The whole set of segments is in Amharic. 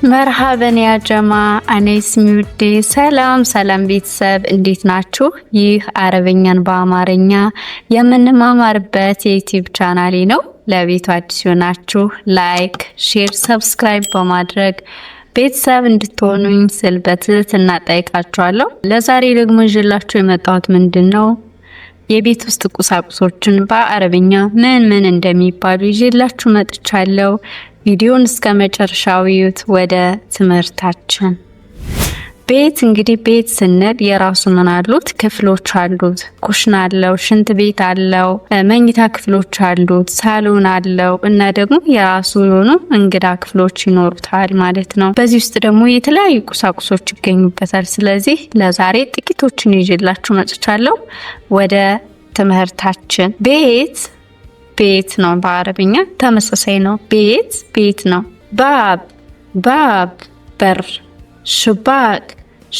مرحبا يا جماعة، أنا اسمي ውዴ። ሰላም ሰላም ቤተሰብ እንዴት ናችሁ? ይህ አረበኛን በአማርኛ የምንማማርበት የዩቲዩብ ቻናሌ ነው። ለቤቱ አዲስ የሆናችሁ like፣ share፣ subscribe በማድረግ ቤተሰብ እንድትሆኑኝ ስል በትህትና ጠይቃችኋለሁ። ለዛሬ ደግሞ ይዤላችሁ የመጣሁት ምንድን ነው የቤት ውስጥ ቁሳቁሶችን በአረብኛ ምን ምን እንደሚባሉ ይዤላችሁ መጥቻለሁ። ቪዲዮን እስከ መጨረሻው እዩት። ወደ ትምህርታችን። ቤት እንግዲህ ቤት ስንል የራሱ ምን አሉት? ክፍሎች አሉት። ኩሽና አለው፣ ሽንት ቤት አለው፣ መኝታ ክፍሎች አሉት፣ ሳሎን አለው እና ደግሞ የራሱ የሆኑ እንግዳ ክፍሎች ይኖሩታል ማለት ነው። በዚህ ውስጥ ደግሞ የተለያዩ ቁሳቁሶች ይገኙበታል። ስለዚህ ለዛሬ ጥቂቶችን ይዤላችሁ መጥቻለሁ። ወደ ትምህርታችን። ቤት ቤት ነው። በአረብኛ ተመሳሳይ ነው። ቤት ቤት ነው። باب باب በር፣ شباك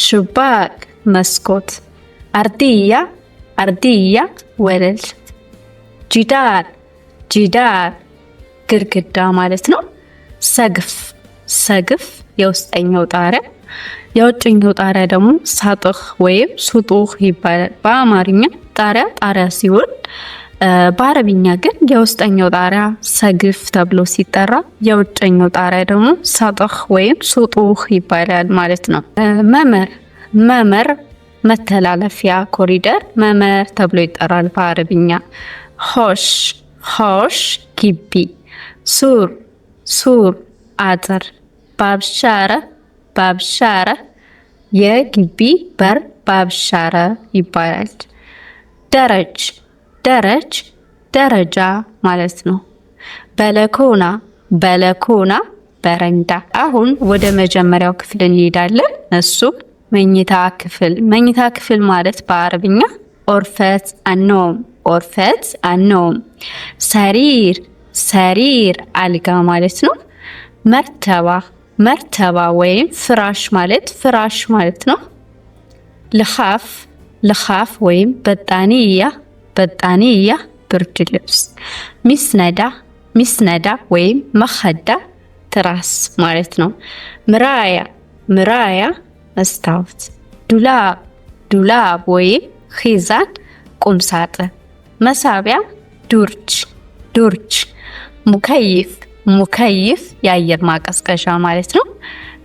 شباك መስኮት፣ أرضية أرضية ወለል፣ جدار جدار ግድግዳ ማለት ነው። سقف سقف የውስጠኛው ጣሪያ፣ የውጭኛው ጣሪያ ደግሞ سطح ወይም سطوح ይባላል። በአማርኛ ጣሪያ ጣሪያ ሲሆን በአረብኛ ግን የውስጠኛው ጣሪያ سقف ተብሎ ሲጠራ የውጨኛው ጣሪያ ደግሞ سطح ወይም سطوح ይባላል ማለት ነው። ممر ممر መተላለፊያ ኮሪደር ممر ተብሎ ይጠራል በአረብኛ። حوش حوش ግቢ፣ سور سور አጥር፣ باب شارع باب شارع የግቢ በር باب شارع ይባላል። درج درج ደረጃ ማለት ነው። بلكونة بلكونة በረንዳ። አሁን ወደ መጀመሪያው ክፍል እንሄዳለን። እሱ መኝታ ክፍል። መኝታ ክፍል ማለት በአረብኛ غرفة النوم غرفة النوم። سرير سرير አልጋ ማለት ነው። مرتبة مرتبة ወይም ፍራሽ ማለት ፍራሽ ማለት ነው። لحاف لحاف ወይም بطانية بطانية ብርድ ልብስ። مسندة مسندة ወይም مخدة ትራስ ማለት ነው። مراية مراية መስታወት። دولاب دولاب ወይም خزانة ቁም ሳጥን። መሳቢያ درج درج። مكيف مكيف የአየር ማቀዝቀዣ ማለት ነው።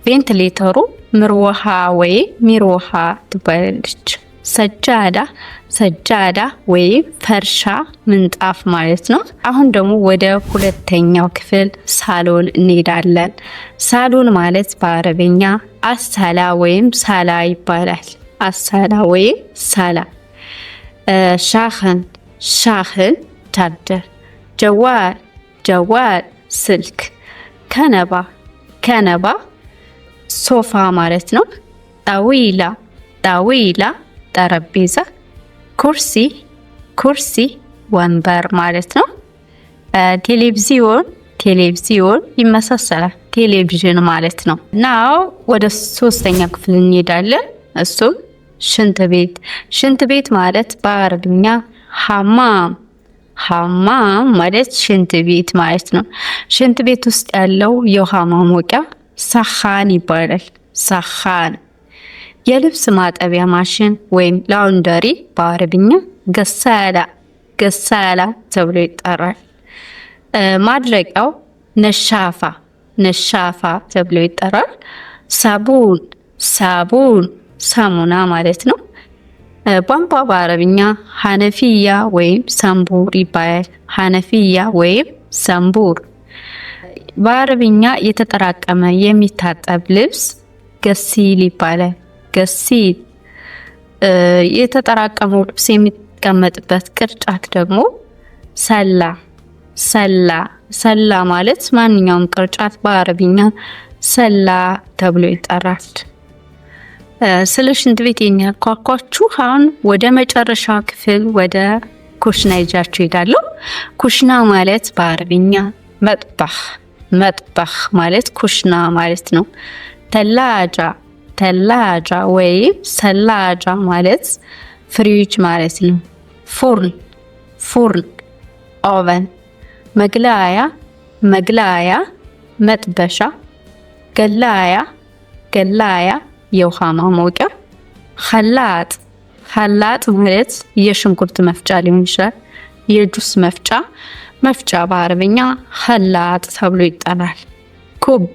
ቬንትሌተሩ مروحة ወይም مروحة ትባላለች። سجادة سجادة ወይም فرشة ምንጣፍ ማለት ነው። አሁን ደግሞ ወደ ሁለተኛው ክፍል ሳሎን እንሄዳለን። ሳሎን ማለት በአረበኛ الصالة ወይም صالة ይባላል። الصالة ወይም صالة። شاحن شاحن charger፣ جوال جوال ስልክ፣ كنبة كنبة ሶፋ ማለት ነው። طاولة طاولة ጠረጴዛ፣ كرسي كرسي ወንበር ማለት ነው። تلفزيون تلفزيون ይመሳሰላል ቴሌቪዥን ማለት ነው። Now ወደ ሶስተኛ ክፍል እንሄዳለን። እሱም ሽንት ቤት። ሽንት ቤት ማለት በአረብኛ حمام حمام ማለት ሽንት ቤት ማለት ነው። ሽንት ቤት ውስጥ ያለው የውሃ ማሞቂያ ساخن ይባላል። ساخن። የልብስ ማጠቢያ ማሽን ወይም laundry በአረብኛ غسالة غسالة ተብሎ ይጠራል። ማድረቂያው نشافة نشافة ተብሎ ይጠራል። صابون صابون ሳሙና ማለት ነው። ቧንቧ በአረብኛ حنفية ወይም صنبور ይባላል። حنفية ወይም صنبور። በአረብኛ የተጠራቀመ የሚታጠብ ልብስ غسيل ይባላል። غسيل። የተጠራቀመው ልብስ የሚቀመጥበት ቅርጫት ደግሞ سلة سلة። سلة ማለት ማንኛውም ቅርጫት በአረብኛ سلة ተብሎ ይጠራል። ስለ ሽንት ቤት የሚያኳኳችሁ አሁን ወደ መጨረሻ ክፍል ወደ ኩሽና ይዣችሁ ሄዳለሁ። ኩሽና ማለት በአረብኛ مطبخ مطبخ ማለት ኩሽና ማለት ነው። ثلاجة ثلاجة ወይም ثلاجة ማለት ፍሪጅ ማለት ነው። فرن فرن oven፣ مقلاية مقلاية መጥበሻ፣ غلاية غلاية የውሃ ማሞቂያ። خلاط خلاط ማለት የሽንኩርት መፍጫ ሊሆን ይችላል፣ የጁስ መፍጫ መፍጫ በአረብኛ خلاط ተብሎ ይጠራል። كوب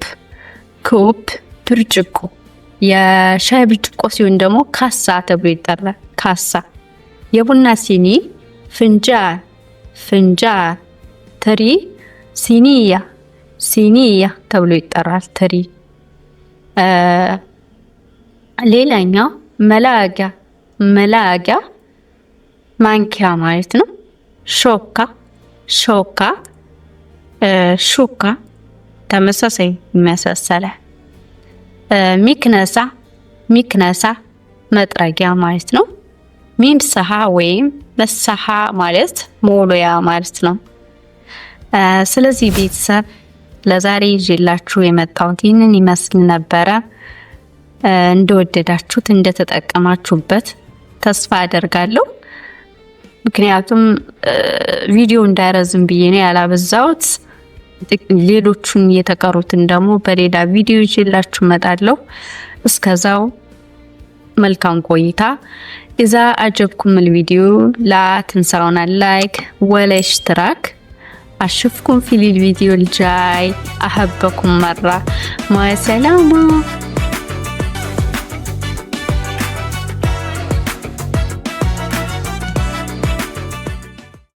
كوب ብርጭቆ፣ የሻይ ብርጭቆ ሲሆን ደግሞ كاسة ተብሎ ይጠራል። كاسة። የቡና ሲኒ فنجان فنجان። ትሪ صينية صينية ተብሎ ይጠራል። ትሪ። ሌላኛው ملعقة ملعقة ማንኪያ ማለት ነው። ሾካ ሾካ ሹካ ተመሳሳይ መሰሰለ። مكنسة مكنسة መጥረጊያ ማለት ነው። ممسحة ወይም مساحة ማለት መወልወያ ማለት ነው። ስለዚህ ቤተሰብ ለዛሬ ይዤላችሁ የመጣሁት ይህንን ይመስል ነበረ። እንደወደዳችሁት እንደተጠቀማችሁበት ተስፋ አደርጋለሁ። ምክንያቱም ቪዲዮ እንዳይረዝም ብዬ ነው ያላበዛሁት። ሌሎቹን የተቀሩትን ደግሞ በሌላ ቪዲዮ ይዤላችሁ እመጣለሁ። እስከዛው መልካም ቆይታ። إذا عجبكم الفيديو لا تنسونا like ولا اشتراك። أشوفكم في الفيديو الجاي. أحبكم مرة. مع السلامة.